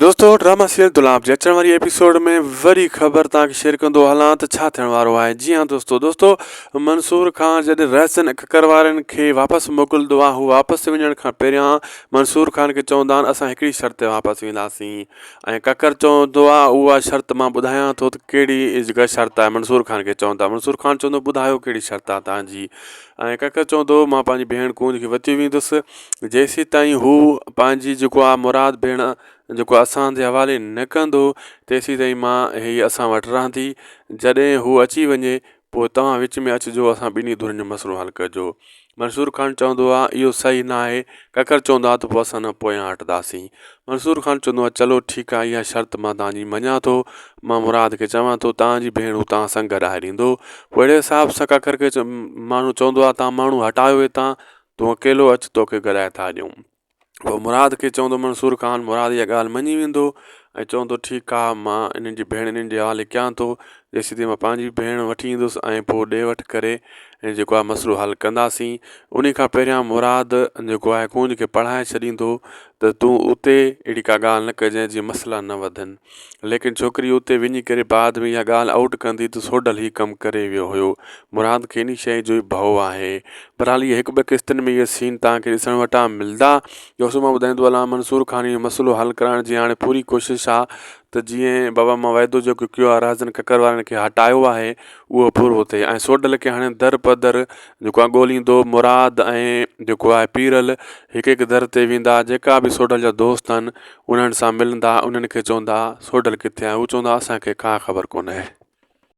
دوستو drama serial دولاب جي اچڻ واري ايپيسوڊ ۾ وري خبر توهان کي شيئر ڪندو هلان ته ڇا ٿيڻ وارو آهي جي ها دوستو دوستو منصور خان جڏهن رهسن ککر وارن کي واپس موڪلندو آهي هو واپس وڃڻ کان پهريان منصور خان کي چوندا آهن اسان هڪڙي شرط تي واپس وينداسين ۽ ککر چوندو آهي اها شرط مان ٻڌايان ٿو ته ڪهڙي جيڪا شرط آهي منصور خان کي چوندا منصور خان چوندو ٻڌايو ڪهڙي شرط آهي توهان جي ۽ ککر چوندو مان پنهنجي ڀيڻ ڪونج کي وٺي ويندس جيسيتائين هو پنهنجي جيڪو آ مراد ڀيڻ جيڪو اسان جي حوالي نه ڪندو تيسيتائين مان هي اسان وٽ رهندي جڏهن هو اچي وڃي پوء توهان وچ ۾ اچجو اسان ٻنهي ڌرين جو مسئلو حل ڪجو منصور خان چوندو آ اهو صحيح نه آهي ڪڪر چوندو آ ته پوء اسان نه پويان هٽنداسين منصور خان چوندو آ چلو ٺيڪ آ اها شرط مان توهان جي مڃان ٿو مان مراد کي چوان ٿو توهان جي ڀيڻ هو توهان سان گڏ آهي ڏيندو پوء اهڙي حساب سان ڪڪر کي ماڻهو چوندو آ توهان ماڻهو هٽايو هتان تون اڪيلو اچ توکي گڏائي ٿا ڏيون. پوء مراد کي چوندو منصور خان مراد اها ڳالهه مڃي ويندو ۽ چوندو ٺيڪ آ مان انهن جي ڀيڻ انهن جي حوالي ڪيان ٿو جيسين تائين مان پنهنجي ڀيڻ وٺي ايندس ۽ پوء ڏي وٺ ڪري ۽ جيڪو آهي مسئلو حل ڪنداسين انهي کان پهريان مراد جيڪو آهي ڪونج کي پڙهائي ڇڏيندو ته تون اتي اهڙي ڪا ڳالهه نه ڪجانء جيئن مسئلا نه وڌن. ليڪن ڇوڪري اتي وڃي ڪري بعد ۾ اها ڳالهه آئوٽ ڪندي ته سوڍل هي ڪم ڪري ويو هيو. مراد کي انهي شيء جو ئي ڀؤ آهي. بھرحال اهي هڪ ٻه قسطن ۾ اهي سين توهان کي ڏسڻ وٽان ملدا. دوستو مان ٻڌائيندو هلان منصور خان اهو مسئلو حل ڪرائڻ جي هاڻي پوري ڪوشش آ ته جيئن بابا مان وعدو جيڪو ڪيو آ رهزن ڪڪر وارن کي هٽايو آهي اهو پورو ٿئي ۽ سوڍل کي هاڻي در پدر جيڪو آ ڳوليندو مراد ۽ جيڪو آهي پيرل هڪ هڪ در تي ويندا جيڪا به سوڍل جا دوست آهن انهن سان ملندا انهن کي چوندا سوڍل ڪٿي آهي هو چوندا اسان کي ڪا خبر ڪونهي.